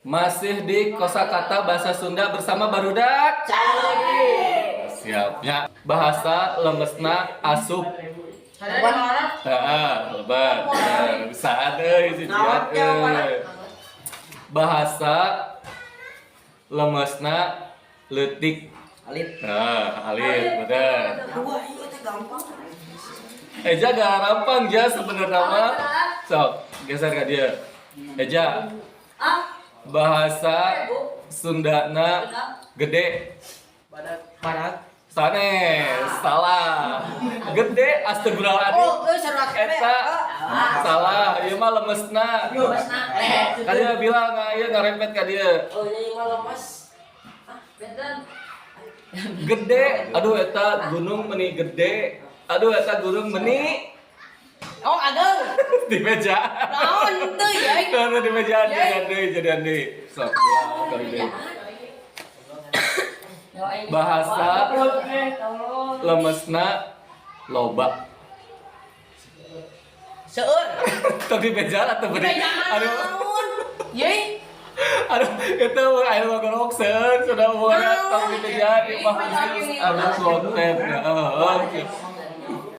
Masih di kosakata bahasa Sunda bersama barudak. Siapnya bahasa lemesna asup. Heeh, lebat. Bisa euy si Jian euy. Bahasa lemesna leutik. Alit. Nah, alit, bener. Wah, iya teh gampang. Eja gak gampang ja sebenarnya mah. Sok, geser ke dia. Eja, bahasa Sundana gede. Barat. Sanes, salah. Gede, astagfirullahaladzim. Oh, euy serat. Eta salah, ieu mah lemesna. Ka dia bilang, ah, ieu ngarempet ka dia. Oh, ini mah lemes. Gede, aduh eta gunung meni gede. Aduh eta gunung meni Oh, ageng. Di meja. Naon teu ya? Karena di meja jadian deui, jadian deui. Sok, ya, kali deui. Bahasa lemesna loba. Seueur. Tong di meja atau beri. Aduh, Naon? Ye. Aduh, itu air mah gorokseun sudah mau tong di meja di mah khusus anu konten. Heeh.